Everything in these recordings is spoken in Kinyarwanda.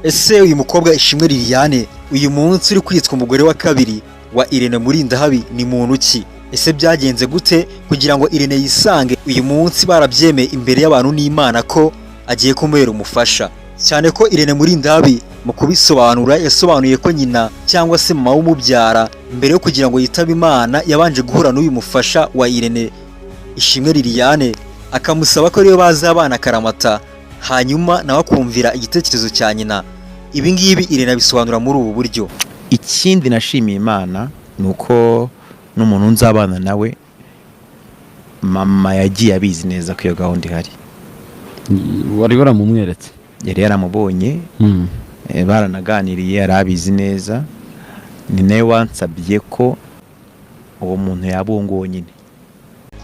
Ese uyu mukobwa Ishimwe Liliane, uyu munsi uri kwitwa umugore wa kabiri wa Irene Murindahabi, ni muntu ki? Ese byagenze gute kugira ngo Irene yisange uyu munsi barabyemeye imbere y'abantu n'Imana ko agiye kumubera umufasha? Cyane ko Irene Murindahabi mu kubisobanura yasobanuye ko nyina cyangwa se mama w'umubyara, mbere yo kugira ngo yitabe Imana, yabanje guhura n'uyu mufasha wa Irene Ishimwe Liliane, akamusaba ko ariyo bazabana akaramata, hanyuma nawe akumvira igitekerezo cya nyina. Ibi ngibi Irene abisobanura muri ubu buryo. Ikindi nashimiye Imana ni uko n'umuntu nzabana nawe, mama yagiye abizi neza ko iyo gahunda ihari. Wari waramumweretse? Yari yaramubonye. Baranaganiriye, yari abizi neza. Ni nawe wansabye ko uwo muntu yaba uwo nguwo nyine.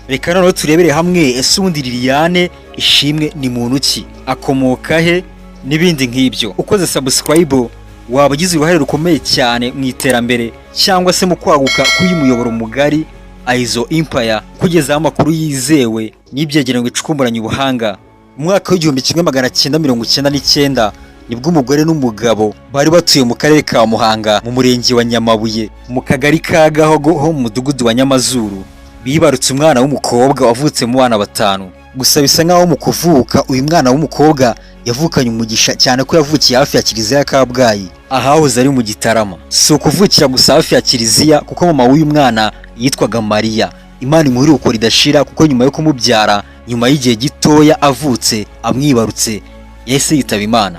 Reka noneho turebere hamwe, ese ubundi Liliane Ishimwe ni muntu ki, akomoka he, n'ibindi nk'ibyo. Ukoze subscribe waba ugize uruhare rukomeye cyane mu iterambere cyangwa se mu kwaguka k'uyu muyoboro mugari Aizo Empire, kugezaho amakuru yizewe n'ibyegeranyo bicukumburanye ubuhanga. Mu mwaka w'1999 nibwo umugore n'umugabo bari batuye mu karere ka Muhanga, mu murenge wa Nyamabuye, mu kagari ka Gahogo ho mu mudugudu wa Nyamazuru, bibarutse umwana w'umukobwa wavutse mu bana batanu. Gusa bisa nkaho mu kuvuka uyu mwana w'umukobwa yavukanye umugisha, cyane ko yavukiye hafi ya kiliziya ya Kabgayi, ahahoze ari mu Gitarama. Si ukuvukira gusa hafi ya kiliziya, kuko mama w'uyu mwana yitwaga Mariya, Imana imuhe iruhuko ridashira, kuko nyuma yo kumubyara, nyuma y'igihe gitoya avutse amwibarutse, yahise yitaba Imana.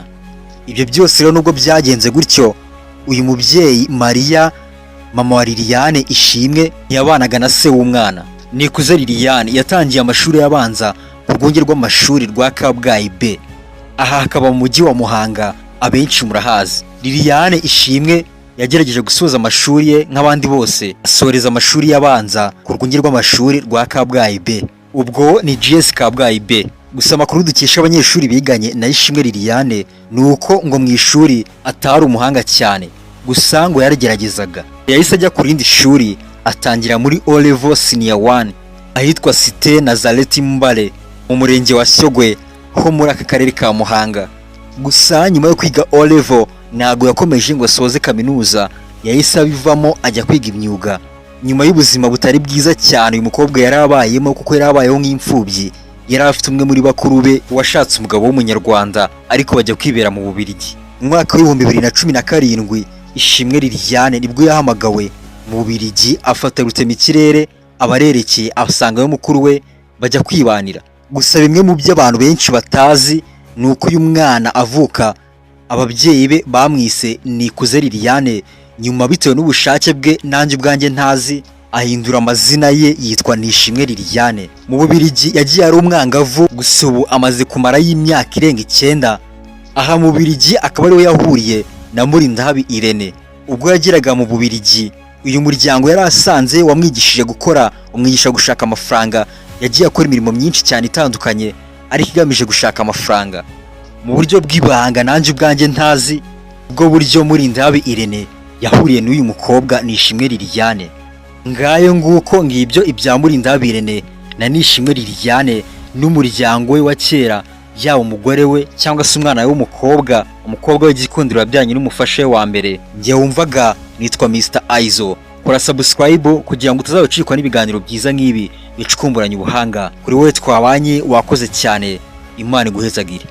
Ibyo byose rero nubwo byagenze gutyo, uyu mubyeyi Mariya, mama wa Liliane Ishimwe, ntiyabanaga na se w'umwana. Nikuze Liliane yatangiye amashuri abanza ku rwunge rw'amashuri rwa Kabgayi B, aha hakaba mu mujyi wa Muhanga, abenshi murahazi. Liliane Ishimwe yagerageje gusoza amashuri ye nk'abandi bose, asoreza amashuri y'abanza ku rwunge rw'amashuri rwa Kabgayi B, ubwo ni GS Kabgayi B. Gusa amakuru dukesha abanyeshuri biganye na Ishimwe Liliane ni uko ngo mu ishuri atari umuhanga cyane, gusa ngo yarageragezaga. Yahise ajya ku rindi shuri, atangira muri O Level Senior 1 ahitwa Cité Nazareth Mbare, mu murenge wa Shyogwe ho muri aka karere ka Muhanga. Gusa nyuma yo kwiga O Level ntabwo yakomeje ngo asoze kaminuza, yahise abivamo ajya kwiga imyuga. Nyuma y'ubuzima butari bwiza cyane uyu mukobwa yari abayemo, kuko yari abayeho nk'imfubyi, yari afite umwe muri bakuru be washatse umugabo w'Umunyarwanda, ariko bajya kwibera mu Bubiligi. Mu mwaka w'2017 Ishimwe Liliane nibwo yahamagawe mu Bubiligi, afata rutemikirere abarerekeye, asangayo mukuru we, bajya kwibanira. Gusa bimwe mu byo abantu benshi batazi ni uko uyu mwana avuka ababyeyi be bamwise Nikuze Liliane, nyuma bitewe n'ubushake bwe nanjye ubwanjye ntazi ahindura amazina ye yitwa Nishimwe Liliane. Mu Bubiligi yagiye ari umwangavu, gusa ubu amaze kumarayo imyaka irenga 9. Aha mu Bubiligi akaba ariwe yahuriye na Murindahabi Irene. Ubwo yageraga mu Bubiligi, uyu muryango yari asanze wamwigishije gukora, umwigisha gushaka amafaranga. Yagiye akora imirimo myinshi cyane itandukanye ariko igamije gushaka amafaranga mu buryo bw'ibanga nanjye ubwanjye ntazi. Ubwo buryo Murindahabi Irene yahuriye n'uyu mukobwa Nishimwe Liliane. Ngayo nguko, ngibyo ibya Murindahabi Irene na Nishimwe Liliane n'umuryango we wa kera, yaba umugore we cyangwa se umwana we w'umukobwa, umukobwa w'igikundiro wabyaranye n'umufasha we wa mbere. Njye wumvaga nitwa Mr Aizo. Kora subscribe kugira ngo utazabacikwa n'ibiganiro byiza nk'ibi bicukumburanye ubuhanga. Kuri wowe twabanye, wakoze cyane, Imana iguhezagire.